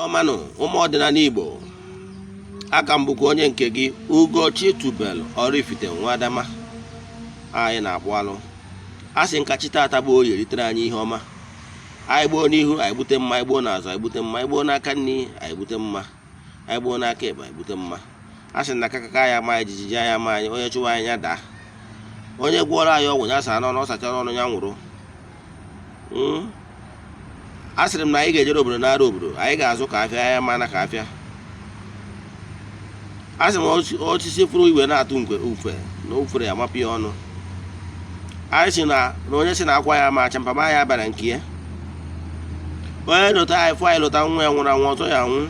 Ọmanụ ụmụ ọdịnala Igbo, aka m bụkwa onye nke gị, Ugochi Tubelu Oraifite Nwadama. Anyị na-akpụ alụ. A sị nkachi tata bụ Orie ritere anyị ihe ọma. Anyị gbuo n'ihu, anyị gbute mma. Anyị gbuo n'azụ, anyị gbute mma. Anyị gbuo n'aka nri, anyị gbute mma. Anyị gbuo n'aka ekpe, anyị gbute mma. A sị na kakaka ya ama anyị, jijiji ya ama anyị. Onye chụwa anyị, ya daa. Onye gwọrọ anyị ọgwụ, ya saa n'ọnụ, ọ sachara ọnụ, ya nwụrụ. A sịrị m na anyị ga-ejere obodo, nara obodo. Anyị ga-azụ ka afịa ya mana ka afịa. A sị m osisi fụrụ iwe na-atụ nkwe ufe na ufere ya mapụ ya ọnụ. Anyị sị na na onye sị na akwa ya ma acha mpama ya bara nke ya. Onye lụta anyị fụ anyị lụta nwa ya nwụrụ anwụ, ọzọ ya anwụ.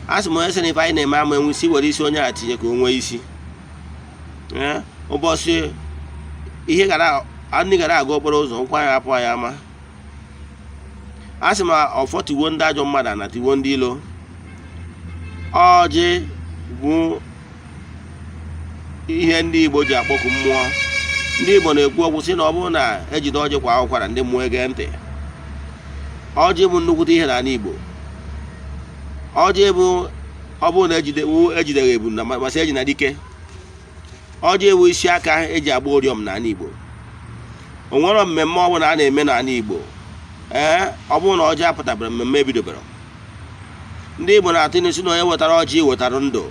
A sị m onye sị na ife anyị na-eme ama enwe isi, were isi onye a tinye ka o nwee isi. Ee, ụbọchị ihe gara ndị gara aga okporo ụzọ ụkwụ anyị apụ anyị ama. A sị m ọfọ tiwo ndị ajọ mmadụ na tiwo ndị ilo. Ọjị bụ ihe ndị Igbo ji akpọku mmụọ. Ndị Igbo na-ekwu okwu sị na ọ bụrụ na ejide ọjị kwa ụkwara, ndị mmụọ ege ntị. Ọjị bụ nnukwute ihe n'ala Igbo. Ọjị bụ ọ bụrụ na ejide ejideghị ebu na masị eji na dike. Ọjị bụ isi aka eji agba oriọm n'ala Igbo. O nwere mmemme ọbụla a na-eme n'ala Igbo, ee, ọ bụrụ na ọjị apụtabara, mmemme ebidobere. Ndị Igbo na-atụ ilu sị na onye wetara ọjị wetara ndụ.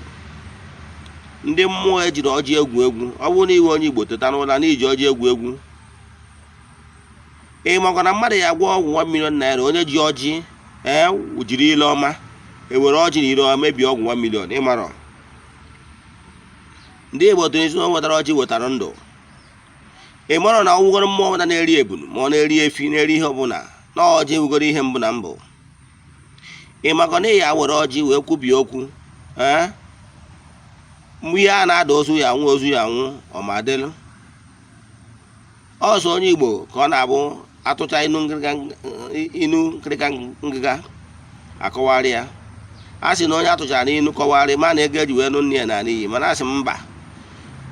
Ndị mmụọ ejiri ọjị egwu egwu. Ọ bụrụ na iwe onye Igbo teta n'ụla na iji ọjị egwu egwu, ị makwa na mmadụ ya agwọ ọgwụ 1 million naira, onye ji ọjị, ee, jiri ile ọma ewere ọjị na ile ọma mebie ọgwụ 1 million. Ịmarọ ndị Igbo tụrụ isi na o wetara ọjị wetara ndụ. Ị marọ na ọgwụgoro mmụọ ọbụla na-eri ebunu, ma ọ na-eri efi, na-eri ihe ọbụla, na ọjị ewugoro ihe mbụ na mbụ. Ị makọ na ị ya were ọjị wee kwubie okwu, ee, mgbe ihe a na-ada ozu ya anwụ, ozu ya anwụ, ọ ma dịlụ ọsọ. Onye Igbo ka ọ na-abụ atụcha inu nkịrịka ngịga akọwarị ya. A sị na onye atụchara n'inu kọwarị ma na ego eji wee nụ nne ya n'ala iyi. Mana asị m mba,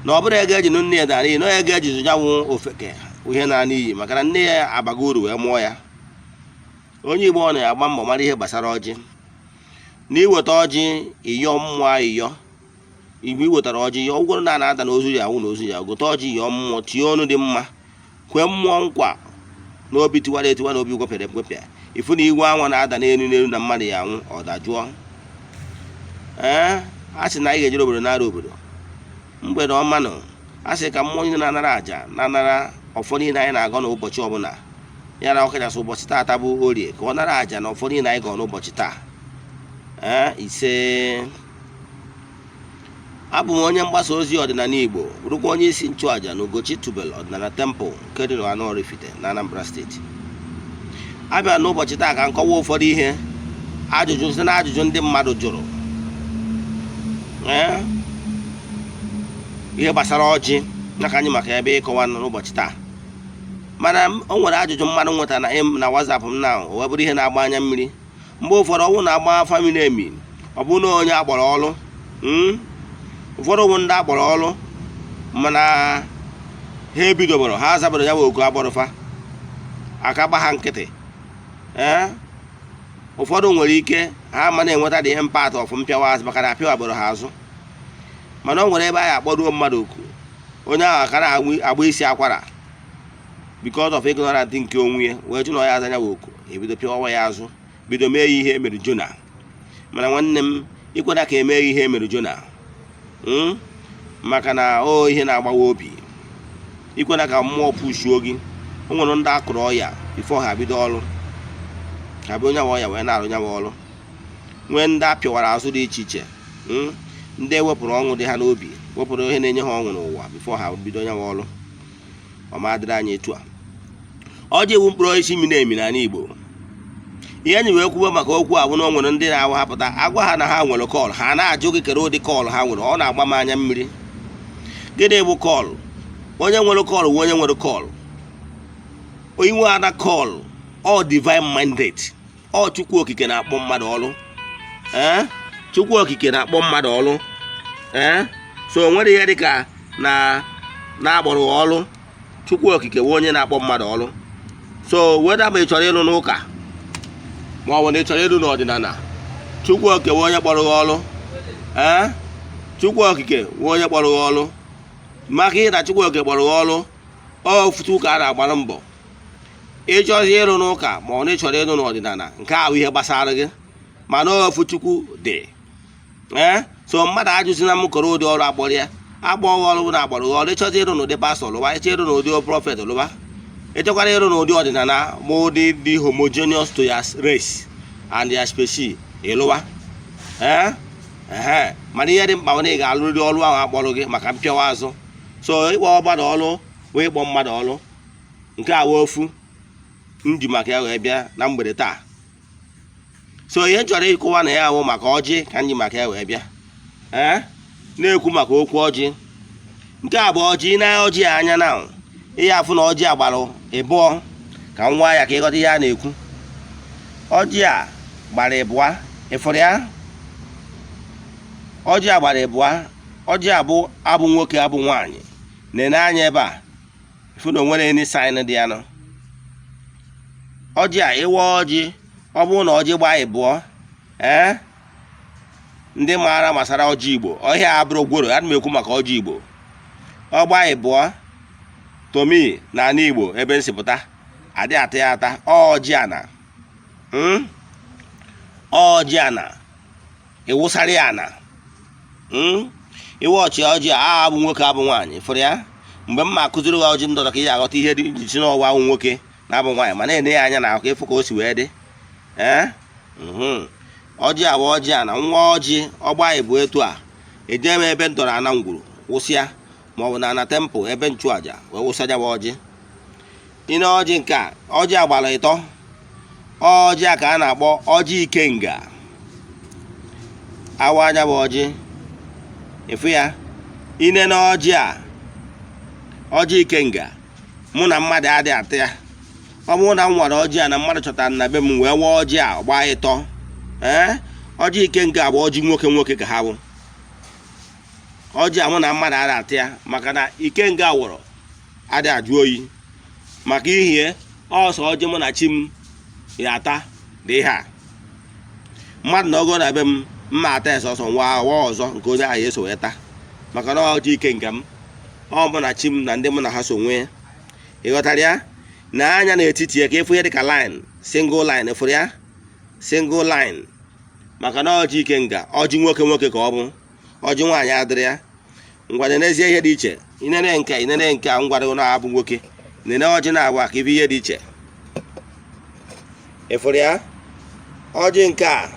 na ọ bụrụ ego eji nụ nne ya n'ala iyi, na ego eji zụnyanwụ ofeke ihe n'ala iyi, maka na nne ya abago uru wee mụọ ya. Onye Igbo ọ na-agba mbọ mara ihe gbasara ọjị na iweta ọjị ịyọ mmụọ ayịyọ. Igbe i wetara ọjị yọọ ụgwọrọ na na-ada na ozu ya anwụ na ozu ya gote ọjị, yọọ mmụọ, tie ọnụ dị mma, kwee mmụọ nkwa n'obi tiwara etiwa na obi gwepịara egwepịa. Ifu na igwe anwa na-ada n'elu n'elu na mmadụ ya anwụ, ọ dajụọ. Ee, a sị na anyị ga-ejere obodo, nara obodo. Mgbede ọmanụ. A sị ka mmụọ niile na-anara àjà, na-anara ọfọ niile anyị na-agọ n'ụbọchị ọbụla ya, na ọkachasị ụbọchị taata bụ Orie, ka ọ nara àjà na ọfọ niile anyị gọrọ n'ụbọchị taa. Ee, ise. Abụ m onye mgbasa ozi ọdịnala Igbo, bụrụkwa onye isi nchụàjà na Ugochi Tubelu Ọdịnala Temple nke dị n'Anọ Oraifite na Anambra Steeti. Abịa n'ụbọchị taa ka m kọwa ụfọdụ ihe ajụjụ site na ajụjụ ndị mmadụ jụrụ, ee, ihe gbasara ọjị na ka anyị maka ebe ịkọwa n'ụbọchị taa. Mana o nwere ajụjụ mmadụ nweta na WhatsApp m na o wee bụrụ ihe na-agba anya mmiri. Mgbe ụfọdụ ọnwụ na-agba afa miri emi. Ọ bụrụ na onye akpọrọ ọrụ, ụfọdụ bụ ndị akpọrọ ọrụ, mana ha ebidoboro, ha azabara ya bụ oku akpọrọfa, aka gba ha nkịtị. Ee, ụfọdụ nwere ike ha ama na-enweta the impact of mpịawa azụ, maka na apịawaboro ha azụ. Mana o nwere ebe anyị akpọruo mmadụ oku, onye ahụ aka na-agba isi akwara because of ignorant nke onwe ya, wee jụ na ọ ya aza ya bụ oku, ebido pịawa ya azụ, bido mee ya ihe emere Jona. Mana nwanne m, ikwena ka emee ihe emere Jona, maka na o ihe na-agbawa obi. Ikwena ka mmụọ pushuo gị. O nwere ndị akụrụ ọya before ha bido ọrụ, ha bụ onye ọya wee na-arụ nyawa ọrụ. Nwee ndị apịawara azụ dị iche iche, ndị ewepụrụ ọṅụ dị ha n'obi, wepụrụ ihe na-enye ha ọṅụ n'ụwa before ha bido nyawa ọrụ. Ọma dịrị anyị etu a. Ọjị ewu mkpụrụ osisi miri emi n'ala Igbo. Ihe anyị wee kwuo maka okwu a bụ na o nwere ndị na-awapụta agwa ha na ha nwere call. Ha na-ajụ gị kere ụdị call ha nwere. Ọ na-agba m anya mmiri. Gịnị bụ call? Onye nwere call bụ onye nwere call. Inwe ada call, ọ divine mandate, ọ Chukwu Okike na-akpọ mmadụ ọrụ. Ee, Chukwu Okike na-akpọ mmadụ ọrụ. Ee, so o nwere ihe dịka na na-akpọrọ ọrụ. Chukwu Okike bụ onye na-akpọ mmadụ ọrụ. So weda ma ị chọrọ ịlụ n'ụka, ma ọ bụ na ị chọrọ ịlụ n'ọdịnala. Chukwu Okike wụ onye kpọrọ gị ọrụ. Ee, Chukwu Okike wụ onye kpọrọ gị ọrụ, maka ihe na Chukwu Okike kpọrọ gị ọrụ. Ofutu ka a na-agbara mbọ ịchọzi ịrụ n'ụka, ma ọ na ịchọrọ ịrụ n'ọdịnala, nke ahụ ihe gbasara gị, mana ofu Chukwu dị. Ee, so mmadụ ajụzina m kọrọ ụdị ọrụ akpọrọ ya. Akpọ gị ọrụ bụ na agbọrọ gị ọrụ. Ịchọzi ịrụ n'ụdị pastọ, lụwa. Ịchọ ịrụ n'ụdị prophet, lụwa. Ịchọkwara ịrụ n'ụdị ọdịnala, ma ụdị dị homogeneous to your race and your species, ịlụwa. Ee, ehe, mana ihe dị mkpa bụ na ị ga-alụrịrị ọrụ ahụ akpọrọ gị maka mpịawa azụ. So ịkpọ mmadụ ọrụ wee ịkpọ mmadụ ọrụ, nke a wee ofu m ji maka ya wee bịa na mgbede taa. So ihe m chọrọ ịkụwa na ya bụ maka ọjị ka m ji maka ya wee bịa. Ee, na-ekwu maka okwu ọjị. Nke a bụ ọjị. Na ọjị a anya na ihe afụ na ọjị a gbara ịbụọ, ka m nwa ya ka ịghọta ihe a na-ekwu. Ọjị a gbara ịbụa, ịfụrụ ya? Ọjị a gbara ịbụa. Ọjị a bụ abụ nwoke, abụ nwaanyị. Na-ene anya ebe a, ịfụ na o nwere any sign dị ya nọ. Ọjị a, ịwa ọjị, ọ bụrụ na ọjị gbaa ịbụọ, ee, ndị maara gbasara ọjị Igbo, ọhịa abụrụ gworo. Ana m ekwu maka ọjị Igbo. Ọ gbaa ịbụọ tomi na ala Igbo ebe nsipụta adị ata ya ata. Ọjị ana, Ọjị ana, ịwụsara ya ana, Iwe ọchị ọjị a abụ nwoke, abụ nwaanyị, fụrụ ya? Mgbe m ma akụziri gị ọjị ndọrọ ka ị aghọta ihe dị iji n'ọwa ahụ nwoke na-abụ nwaanyị, ma na-ene ya anya na akụ ịfụ ka o si wee dị. Ee, ọjị a bụ ọjị a na nwa ọjị ọgba bụ etu a, eje m ebe ndọrọ ana ngwuru wụsịa, maọbụ na ana temple ebe nchụaja wee wụsa ya bụ ọjị. Ine ọjị nke a, ọjị a gbara ịtọ. Ọjị a ka a na-akpọ ọjị ikenga. Awa anya bụ ọjị, ịfụ ya? Ine na ọjị a, ọjị ikenga, mụ na mmadụ adịghị ata ya. Ọ bụrụ na m nwara ọjị a na mmadụ chọtara na be m wee waa ọjị a gbaa ịtọ, ee, ọjị ikenga bụ ọjị nwoke nwoke ka ha bụ. Ọjị a, mụ na mmadụ adịghị ata ya, maka na ikenga wụrụ adịghị ajụ oyi. Maka ihie ọsọ ọjị mụ na chi m ya ata dị ihe a, mmadụ na ogo na be m mma ata ya sọsọ nwa awa ọzọ nke onye ahụ eso wee taa, maka na ọjị ike nke m, ọ mụ na chi m na ndị mụ na ha so nwee. Ị ghọtara ya? Na anya n'etiti ya ka ịfụ ihe dịka line, single line, ịfụrụ ya? Single line, maka na ọjị ike nga, ọjị nwoke nwoke ka ọ bụ. Ọjị nwaanyị adịrị ya. Ngwa, n'ezie ihe dị iche, inene nke inene nke a ngwara na-abụ nwoke. Nene ọjị na-agba ka ife ihe dị iche, ịfụrụ ya? Ọjị nke a,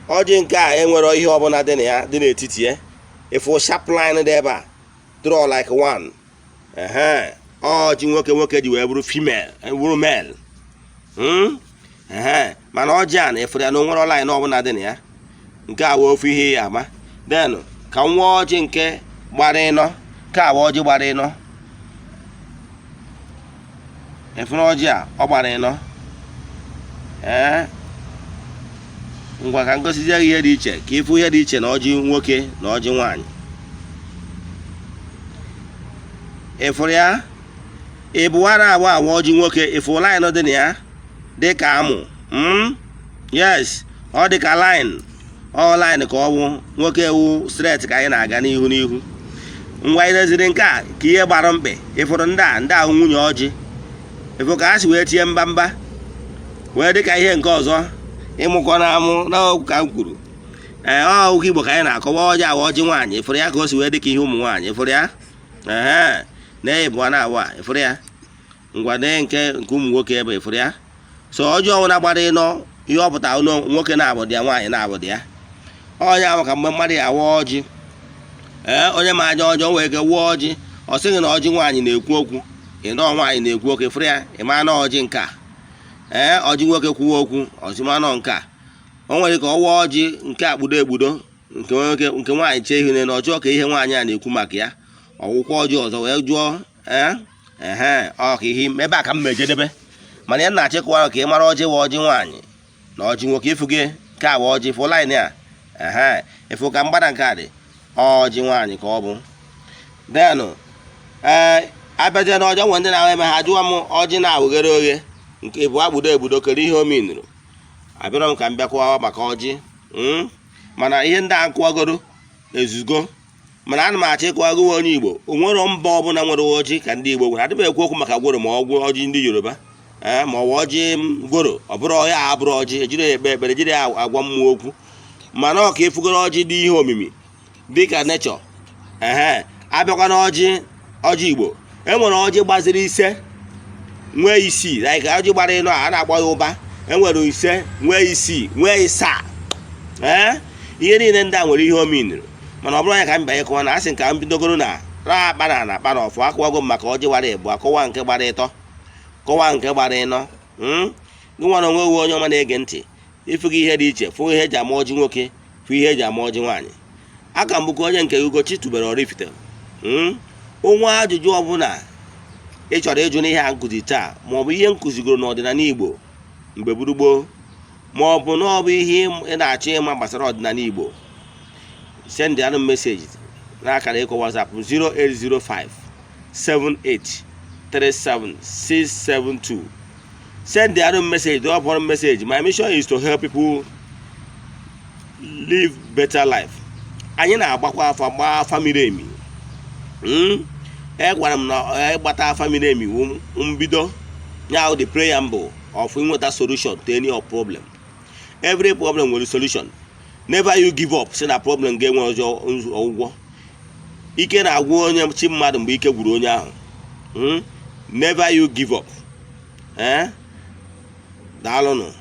ọjị nke a enwero ihe ọbụla dị na ya dị n'etiti ya. Ịfụ sharp line dị ebe a, draw like one. Ehe, ọjị nwoke nwoke ji wee bụrụ female, bụrụ male. Ehe, mana ọjị a na ịfụrụ ya na onwere line ọbụla dị na ya. Nke a wee ofu ihe ya ama. Then ka nwa ọjị nke gbara ịnọ, nke a bụ ọjị gbara ịnọ. Ịfụrụ ọjị a? Ọ gbara ịnọ. Ee, ngwa, ka ngosizie gị ihe dị iche, ka ịfụ ihe dị iche na ọjị nwoke na ọjị nwaanyị. Ịfụrụ ya? Ịbụwara abụọ agwa ọjị nwoke. Ịfụ line dị na ya dị ka amụ? Yes, ọ dị ka line. Ọ line ka ọ bụ nwoke ewu straight ka anyị na-aga n'ihu n'ihu. Ngwa, ileziri nke a ka ihe gbara mkpị. Ịfụrụ ndị a, ndị ahụ nwunye ọjị? Ịfụ ka ha si wee tie mbamba wee dị ka ihe nke ọzọ ịmụkọ na amụ n'okwu ka m kwuru? Ee, ọ okwu Igbo ka anyị na-akọwa. Ọjị awa ọjị nwaanyị, ịfụrụ ya ka o si wee dị ka ihe ụmụ nwaanyị? Ịfụrụ ya? Ehe, na ịbụọ na awa, ịfụrụ ya? Ngwa, nee nke nke ụmụ nwoke ebe, ịfụrụ ya? So ọjị ọbụla gbara ịnọ, ihe ọ pụtara nwoke na-abụ dị ya, nwaanyị na-abụ dị ya. Onye ahụ ka mgbe mmadụ ya awa ọjị, ee, onye ma anya ọjọọ nwere ike wụọ ọjị, ọ sịghị na ọjị nwaanyị na-ekwu okwu. Ị nọọ nwaanyị na-ekwu okwu, ịfụrụ ya? Ị ma na ọjị nke a, ee, ọjị nwoke kwuo okwu ọzụma nọ nke a. O nwere ka ọ wụọ ọjị nke a kpudo ekpudo, nke nwoke, nke nwaanyị chee ihu na ọ chọọ ka ihe nwaanyị a na-ekwu maka ya. Ọwụkwa ọjị ọzọ wee jụọ. Ee, ehe, ọ ka ihe ebe a ka m mejedebe, mana ya na-achịkwa ka ị mara ọjị wa ọjị nwaanyị na ọjị nwoke. Ịfụ gị nke a bụ ọjị, fụ line a? Ehe, ịfụ ka mgbada nke a dị? Ọjị nwaanyị ka ọ bụ. Denụ, ee, abịazie na ọjọ nwere ndị na-eme ha jụọ m ọjị na-awụghere oghe nke bụ akpudo egbudo, kere ihe o minuru. Abịara m ka m bịakwa maka ọjị, Mana ihe ndị a nkụwagoro ezugo. Mana ana m achọ ịkọwago onye Igbo, o nwere mba ọbụla nwere ọjị ka ndị Igbo nwere. Adịm ekwu okwu maka gworo ma ọgwụ ọjị ndị Yoruba, ee, ma ọ bụ ọjị gworo. Ọ bụrụ ya abụrụ ọjị ejiri ya ekpe ekpere, jiri ya agwa mmụọ okwu. Mana ọ ka ịfụgoro ọjị dị ihe omimi dịka nature. Ehe, abịakwa na ọjị, ọjị Igbo, enwere ọjị gbaziri 5 nwee 6, like ọjị gbara 4 a na-akpọ ya ụba. Enwere 5 nwee 6 nwee 7. Ee, ihe niile ndị a nwere ihe ominiri. Mana ọ bụrụ ya ka m banye kọwa na asị ka m bidogoro na raa akpa na ana akpa na ọfụ. Akọwago m maka ọjị gbara 2, akọwa nke gbara 3, kọwa nke gbara 4. Gị nwere onwe uwe, onye ọma na-ege ntị, ịfụgo ihe dị iche, fụ ihe eji ama ọjị nwoke, fụ ihe eji ama ọjị nwaanyị. Aka m bụkwa onye nke Ugochi tubere Oraifite. Onwe ajụjụ ọbụla ị chọrọ ịjụ n'ihe a nkụzi taa, maọbụ ihe nkụzigoro n'ọdịnala Igbo mgbe gburugboo, maọbụ na ọ bụ ihe ị na-achọ ịma gbasara ọdịnala Igbo, send anụ message n'akara ịkọ WhatsApp 0805 78 37 672. Send anụ message, drop one message. My mission is to help people live better life. Anyị na-agbakwa afa, gbaa afa miri emi. E gwara m na ịgbata afa miri emi wụ mbido ya, the preamble of inweta solution to any of problem. Every problem nwere solution. Never you give up. Si na problem ga-enwe ọzọ ọgwụgwọ. Ike na-agwụ onye chi mmadụ mgbe ike gwuru onye ahụ. Never you give up. Eh, daalụnụ.